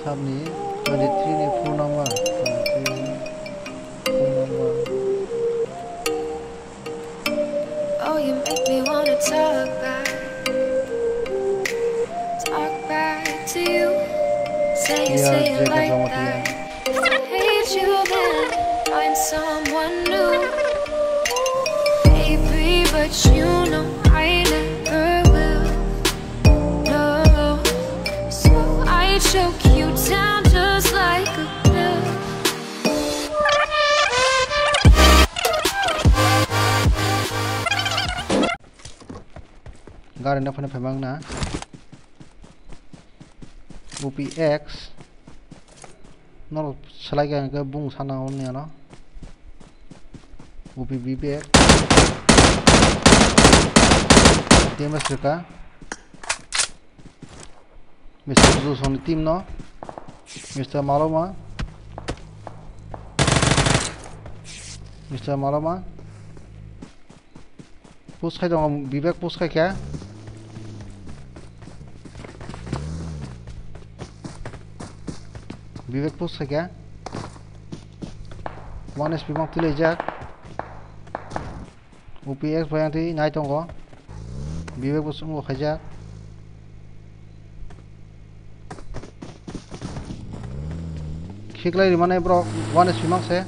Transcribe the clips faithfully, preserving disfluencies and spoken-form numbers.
Ni twenty-three ni phone number, twenty-three ni phone number. Oh, you make me wanna talk back, talk back to you. Say you, yeah, say you Jacob like Ramatiya. That. If I hate you, then find someone new. Baby, but you know I never will. No, so I choke you down just like a pill. Gari no phano phaimang na. U P X. Norok salai kha hwnkhe bung sana hwnwi ano. U P B bag. Damage rwkha. Mister Johnson ni team no. Mister Maloma. Mister Maloma. Push khai tongo, Vivek push khai kha. Vivek push khai kha. One H P bang twilaijak. U P X bai ang twi nai tongo. Vivek bo chwngbo khaijak. Khiklai rimani borok one H P mang se.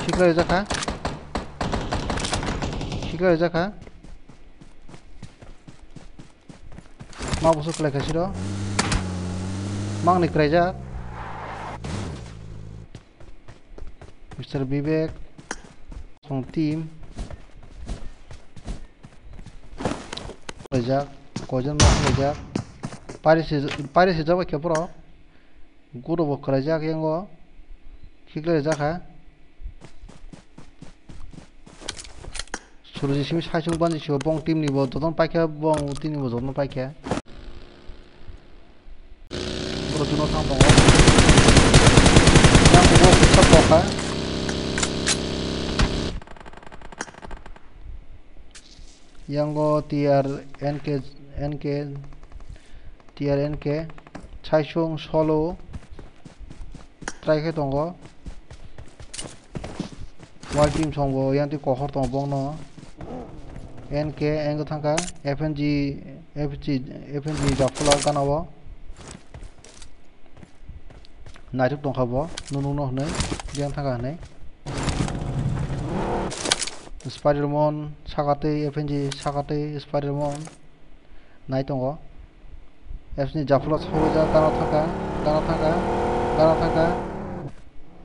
Khiklai rijak kha. Khiklai rijak kha. Ma busu kwlai kha siro. Mangni kwlaijak. Mister Vivek, song team. Kwlaijak, koijon ma kwlaijak. Pari si, pari sijak bai khe borok. Guru bo kwlaijak yango. Khiklai rijak ha. Suruji simi saichung banji sibo bong team ni bo jotono paikha, bong team ni bo jotono paikha. Borok juno thang tongo. Yang kubo kisa tokha. Yango T R N K, N K, T R N K, saichung solo try khe tongo. White team song bo yang twi kohor tongo bongno. N K, N K thangkha, F N G, F G, F N G Jafula gana o. Naithok tongkha bo, nunung no hwnwi, yang thangkha hwnwi. Spider-Man sakatwi, F N G sakatwi, Spider-Man nai tongo. F N G Jafula sokjak, gana thangkha, gana thangkha, gana thangkha.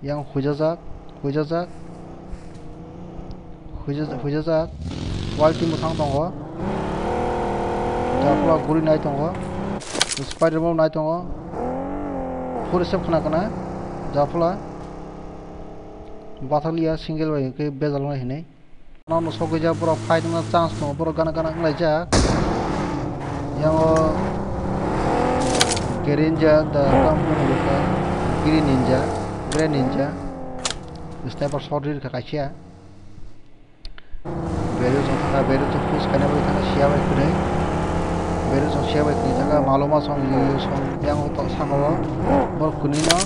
Yang huijajak, huijajak, huija-, huijajak. White team bwsang tongo. Jafula guri nai tongo. Spider-Man nai tongo. Full step khna khna. Jafula. Bathaliya single bai hwnkhe bejal wngnai hinwi. Nono sokgwijak borok fight wngna chance tongo, borok gana gana wnglaijak. Yango Green Ninja, the company rwkha, Green Ninja, Green Ninja. Sniper shot rirkha kaisa. Beru song thangkha, beru song push khaina bai thangkha, siya bai khwnwi. Beru song siya bai khwnwi thangkha, maloma song, yu yu song, yang to saka o. Borok khwnwi no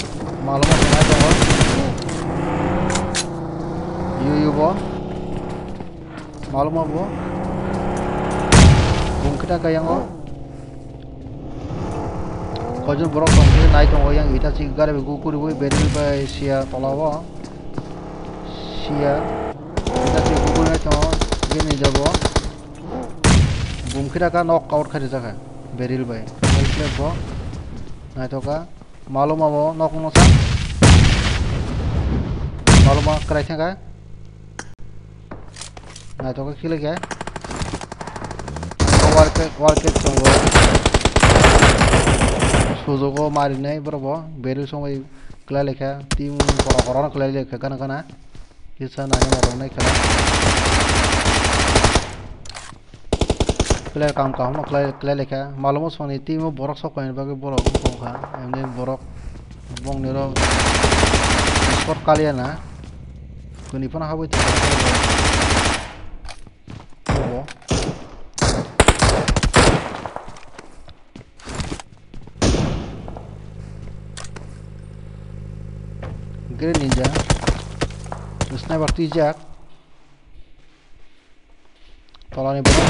maloma song hai tongo. Yu yu bo. Maloma bo. Bung kita kaya ngo. Koijon borok tong khe nai tongo yang ita chik gari bai gukuri bai beril bai siya tola o. Siya. Ita chik gukuri nai tongo. Bini jabo. Bung kita ka knock out khai rijak kha. Beril bai. Beril bai bo. Nai toka. Maloma bo nok no sa. Maloma kwrai thangkha. Naithok khe khilikhe. Warke, warke tongo. Sujogo marinai borok bo. Beril songwi kwlai laikha. Team kora kora no kwlai laikha gana gana. Kisa naina rwnai kha. Player kam kaham no kwlai, kwlai laikha. Maloma songni team o borok sok paina bagwi borok wngkha. Emni borok bongni rok spot kaliya na. Kuni phano habwi tongkha. Obo. Ninja. Sniper twijak. Tolani borok.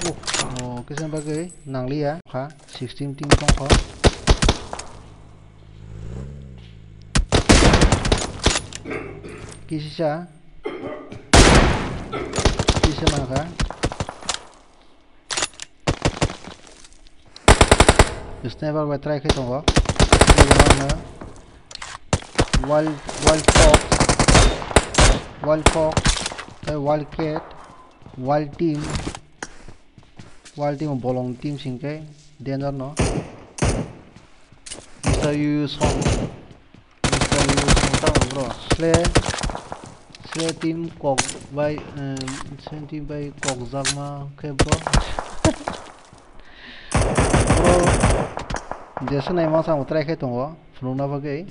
Oh, oh, kisa bagwi nangliya. Ha, sixteen team tongkha. Kisisa. Kisa nangkha. Sniper bai try khe tongo. Wild, Wild Fox, Wild Fox, tei Wild Cat, Wild Team, Wild Team bolong team singkhe danger no. Mister Yu Song. Sle, sle team kok bai, em, sle team bai kok jakma khe bro. Bro, jesa nai masa mo try khai tongo, phunukna bagwi.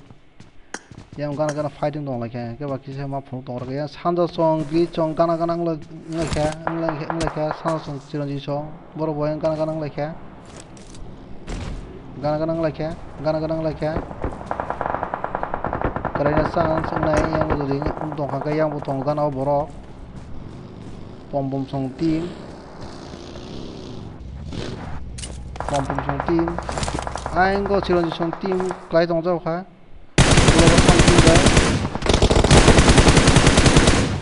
Yang gana gana fighting tong lai khe, khe ba kisa ma phunuk tong rw khe. Yang sanja song, gri song, gana gana wng lai khe, wng lai khe, wng lai khe, sanja song, chiranjin song, borok bo yang gana gana wng lai khe. Gana gana wng lai khe, gana gana wng lai khe. Kwraina chance wngnai yang bo jodi wng tong kha khe yang bo tongo gana o borok. Pom pom song team. Pom pom song team. Ayang go chiranjin song team klai tong jak kha.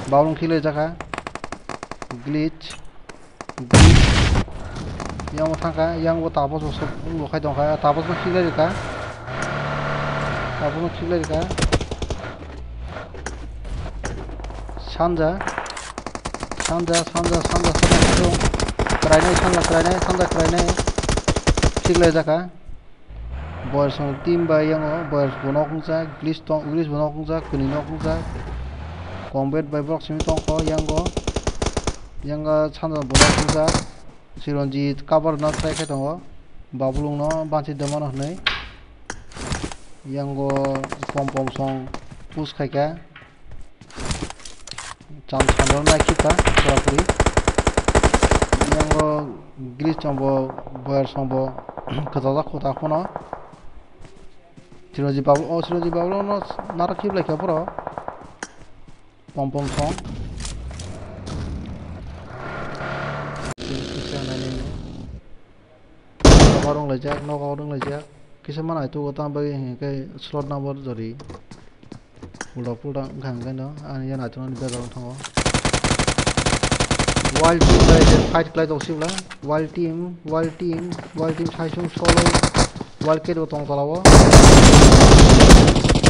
Bawlung khilai jak kha. Glitch. Yang bo thangkha, yang bo tapos bo sok, bo khai tongkha, tapos bo khiklai rikha. Tapos bo khiklai rikha. Sanja. Sanja, sanja, sanja, sanja, sanja. Kwrainai, sanja kwrainai, sanja kwrainai. Khiklai jakha. Boyar song team bai yango, boyar bo nok wngjak, glitch tong, glitch bo nok wngjak, kwnwi nok wngjak. Combat bai borok simi tongkho yango. Yango sanja bo nok wngjak. Chiranjit cover no try khe tongo. Babulung no banchi dwmano hwnwi. Yango pom pom song push khaikha. Cham sandal nai khipka pura puri. Yango glitch song bo boyar song bo kwchajak kho ta phano. Chiranjit babu, o Chiranjit babu no naro khiplai kha borok. Pom pom song. Kisa nai nai. Cover wng laijak, knock out wng laijak. Kisa ma naitugo, tamo bagwi hinkhe slot number jori. Ulta pulta wngkha hinkhe no, ani ya naituknani bejak wng thango. Wild team bai je fight khlai tong sibla. Wild team, wild team, wild team saisung solo. Wild cat bo tong tola o.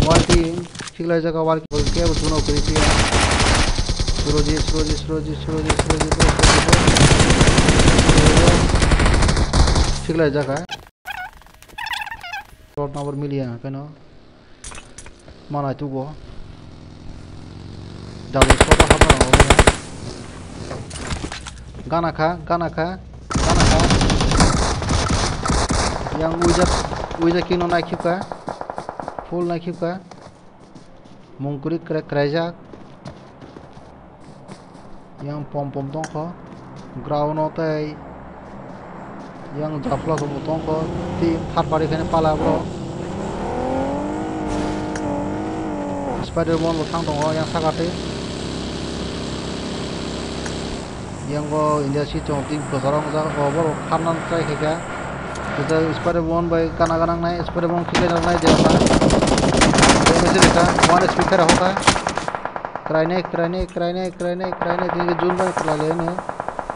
Wild team. Khiklai jaga wal kebo juno kwrwi phiya. Suroji, Suroji, Suroji, Suroji, Suroji, Suroji, Suroji. Khiklai jaga. Road number miliya keno. Manai tugo. Double shot hapna nango. Gana kha, gana kha, gana kha. Yang uija, uija kino nai khipka. Full nai khipka. Mungkuri kre-, kraijak. Yang pom pom tongkho. Ground o tei yang japhla songbo tongkho. Team third party khaina pala bro. Spider-Man bo thang tongo yang sakate. Yang bo India si chong team kwcharo wngjak, o borok kharna try khaikha. Kisa Spider-Man bai gana gana wngnai, Spider-Man khiklai nai jeba. Damage rikha, one H P khe rw kha. Krainai, krainai, krainai, krainai, krainai, tini jun bai kwlai lai no.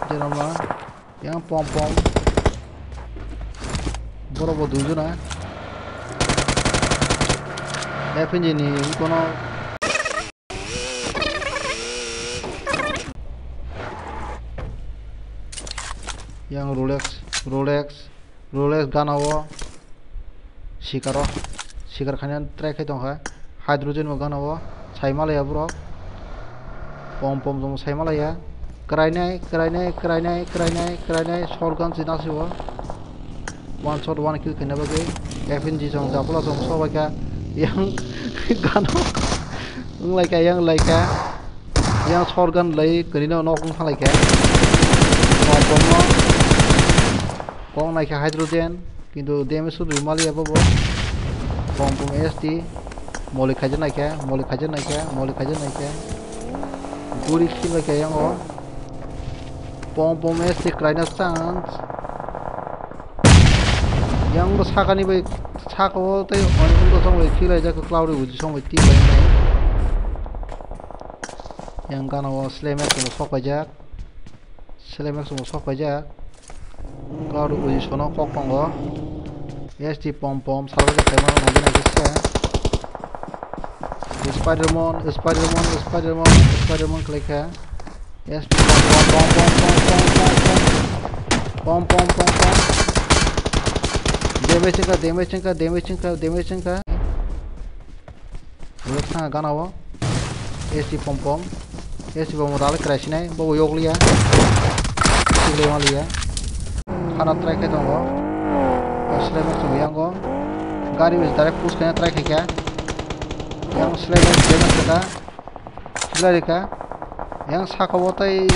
Jerama, yang pom pom. Borok bo dui jona. F N G ni kono. Yang Rolex, Rolex, Rolex gana o sikaro, sikar khaina try khai tongkha. Hydrogen bo gana o sai malaya borok. Pom pom jong sai malaya. Krainai, krainai, krainai, krainai, krainai, shotgun si nasi o. One shot, one kill khaina bagwi F N G song, japla song, sobaikha. Yang gano wnglaikha, yang laikha. Yang shotgun lai, kwrwino nok wng thanglaikha. Pom pomno kok naikha hydrogen, kintu damage sudri maliya bobo. Pom pom S T. Moli khaijak naikhe, moli khaijak naikhe, moli khaijak naikhe. Guri khibai khe yango. Pom pom S T kwraina chance. Yang bo sakani bai, saka o tei oni ungko song bai khilaijak, Cloudy Uji song bai team bai nai. Yang gana o Slam X bo sok paijak. Slam X bo sok paijak. Cloudy Uji sono kok tongo. S T pom pom, salo je kaima nai nai kisa. Spider-Man, Spider-Man, Spider-Man, Spider-Man khlai kha. S P pom, pom, pom. Pom, pom, pom, pom. Damage wngkha, damage wngkha, damage wngkha, damage wngkha. Rwk thang gana o. S T pom pom. S T pom rale krai sinai, bo yokliya. Sigle maliya. Khana try khe tongo. Slam X tongo yango. Gari bai direct push khaina try khaikha. Yang Slam X damage kha. Khiklai rikha. Yang saka o tei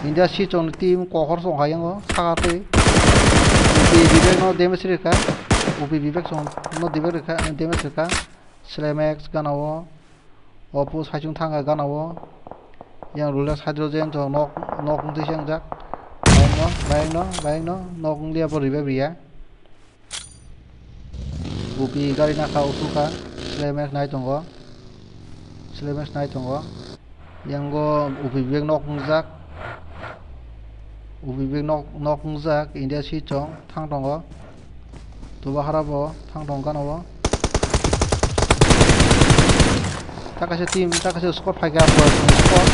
India si chong team kohor song hai yango saka tei. U P Vivek no damage rikha. U P Vivek song no damage rikha, damage rikha. Slam X gana o. Opus haichung thangkha gana o. Yang Rolex Hydrogen to nok, nok wng twi se wngjak. Bayang no, bayang no, bayang no, nok wng liya bo revive ya. U P gari nakha usukha. Slam X nai tongo. Slam X nai tongo. Yango U P bag nok wngjak. U P bag nok, nok wngjak. India si chong thang tongo. Tuba hara bo thang tongo gana o. Ta kaisa team, ta kaisa squad phaikha, boys ni squad.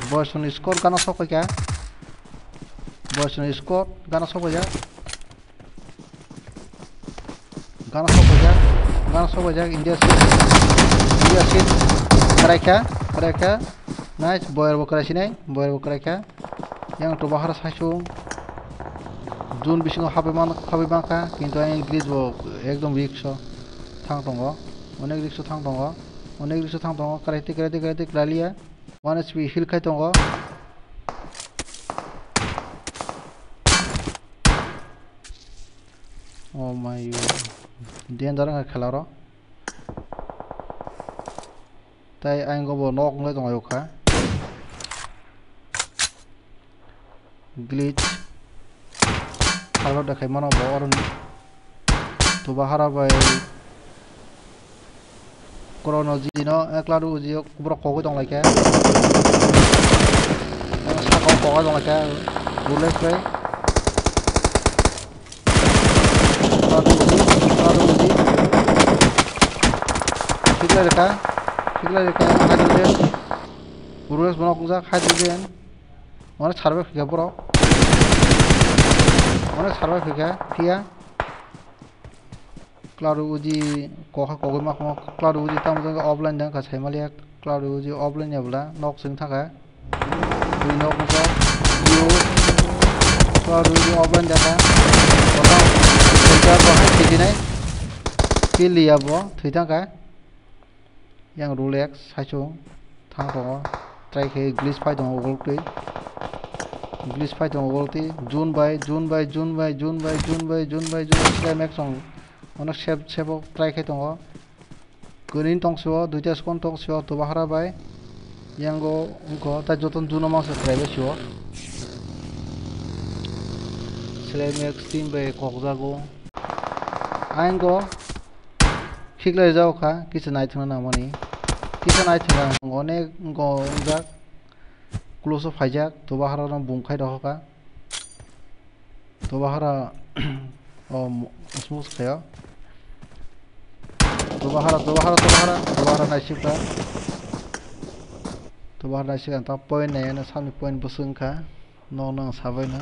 Boys ni squad gana sok phaikha. Boys ni squad gana sok phaikha. Gana sok phaikha. Gana sok phaikha. India seat. India seat. Kwraikha. Kwraikha. Nice. Boyer bo kwrai sinai. Boyer bo kwraikha. Yang to bahar saichung. June bisingo habai man, habai mankha. Kintu ayang glitch bo ekdom risk o thang tongo. Onek risk o thang tongo. Onek risk o thang tongo. Kwraitwi, kwraitwi, kwraitwi, kwraliya. One H P heal khai tongo. Oh my, danger wngkha khela oro. Tai ayang bo nok wngwi tonglaio kha. Glitch. Khalo dekhai mano bo oroni. Tuba hara bai. Chrono G no, eh, Cloud Uji o borok kogwi tong lai khe. Saka o kogwi tong lai khe. Rolex bai. Cloud Uji, Cloud Uji. Khiklai rwkha, khiklai rwkha, hydrogen. Rolex bono wngjak hydrogen. Onek survive khaikha borok. Onek survive khaikha, phiya. Cloud Uji kokha kogwi ma khamo, Cloud Uji tamo jang offline dang kha saimaliya, Cloud Uji offline ya bwla nok sing thangkha. Bini nok wngkha view, Cloud Uji offline dang kha. Kotham thwikha bo hai thwidinai. Kill ya bo thwi thangkha. Yang Rolex saichung thang tongo, try khe glitch phai tongo ugurukti, glitch phai tongo ugurukti, June bai, June bai, June bai, June bai, June bai, June bai, June bai, Slam X song onek sep, sepo try khai tongo, kwrwini tong sio, duita second tong sio, Tuba hara bai, yango wngkho, tai joto June o mangsa try bai sio, Slam X team bai kokjago. Ayang go khiklai rwjak kha, kisa naithokna nangmani. Kisa naithokna nang onek go wngjak. Close o phaijak, Tuba hara no bum khai rokha kha. Tuba hara o smoke khaio. Tuba hara, Tuba hara, Tuba hara, Tuba hara naisik kha. Tuba hara naisik ang ta point nai, ano sani point bwswk wngkha. Nokno ang sabaino.